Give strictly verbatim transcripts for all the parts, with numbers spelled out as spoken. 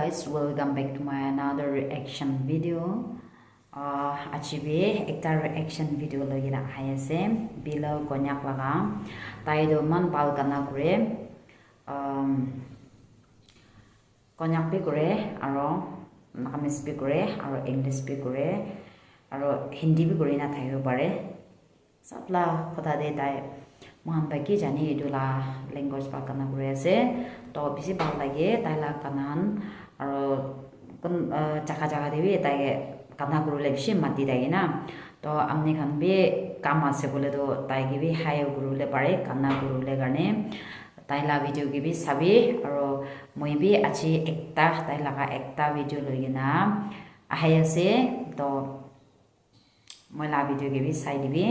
Guys, welcome back to my another reaction video. Uh, aji bi ekta reaction video loi kena ahi ase. Below Konyak laga. Tai toh eman bhal gana kure. Um, Konyak bi kure, aro Nagamese bi kure, aro English bi kure, aro Hindi bi kuri na thakibo pare. Sab la kotha de tai moikhan para ki jane etu la language para gana kuri ase. To bishi bhal lage tai la gana khan, aro kun, ah, jaga jaga de bi tai gana kuribole bishi mati thake na. To apni khan bi kam ase koile to tai ke bi hire kuribole pare gana kuribole karne. Tai la video ke bi sabi, aro moi bi aji ekta tai laga ekta video loi kena ahi ase. To moi la video ke bi sai dibi,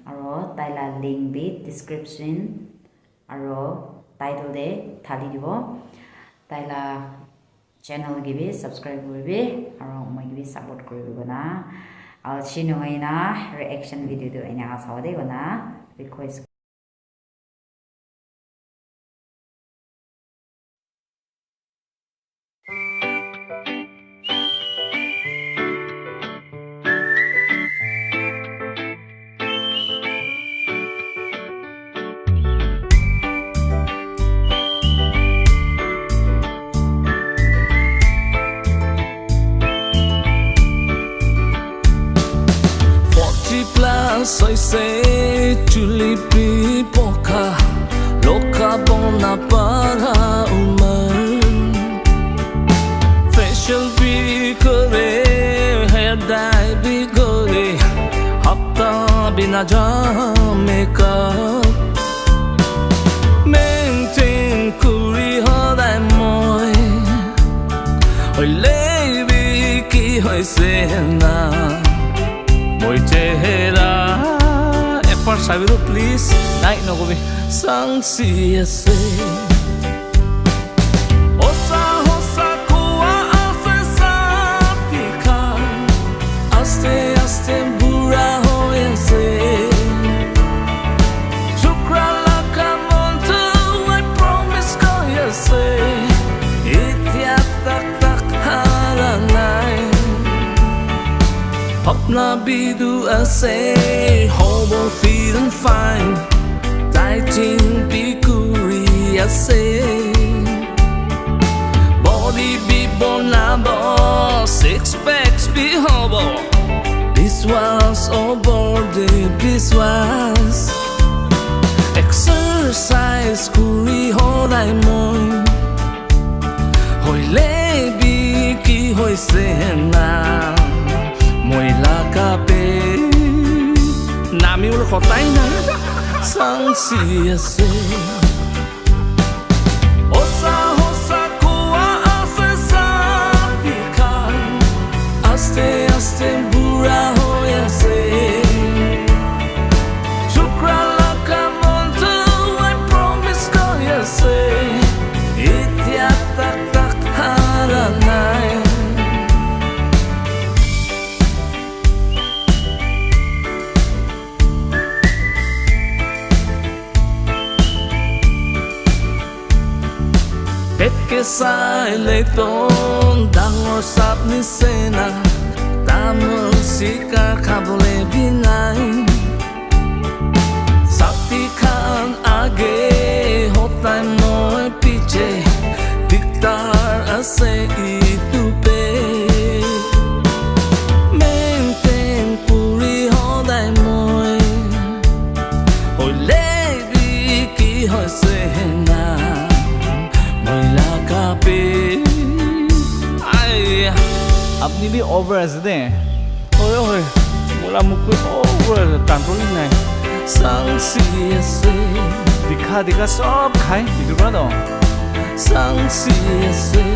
aro tai la link bi description aro title te thali dibo. Tai la channel ke bi subscribe kuribi, aro moi ke bi support kuribi kona. Aro chinu hoina reaction video tu ena sabo de kona request. Forty plus hoise, chuli bi bokha, lokha bona para umar. Facial bi kore, hair dye bi kore, hapta bi na ja makeup. Maintain kuri hodai moi, hoile bi ki hoise na? Moi chehera ekbar sabi do please. Nai nokobi. Sangsi ase. Hosa hosa koa ase sati khan. Aste aste bura hoi ase. Chukra laga mon tu I promise koi ase. Itya tak tak hara nai. Bhapna bi tu ase, hobo fit and fine. Dieting bi kuri ase. Body bi bonabo, six packs bi hobo. Biswas, oh body biswas. Exercise kuri hodai moi. Hoile bi ki hoise na? Moi laga pe nami ul khotai na. Sangsi ase. Hosa hosa koa ase sati khan. Aste aste bura hoi ase. Chukra laga mon tu I promise koi ase. Itya tak tak hara nai. Pet ke sai le ton dangor sap nisena, tamul sikar khabole bi nai. Sati khan age hotai moi piche, diktar ase itu pe. Maintain kuri hodai moi, hoile bi ki hoise na? Moi laga pe. Ai, apni bi over ase de. Oi, oi. Mura mukui over ase, control nai. Sangsi ase. Dikha, dikha, sob khai. Itu pra to. Sangsi ase.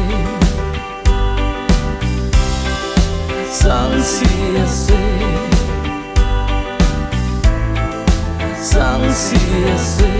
Sangsi ase. Sangsi ase.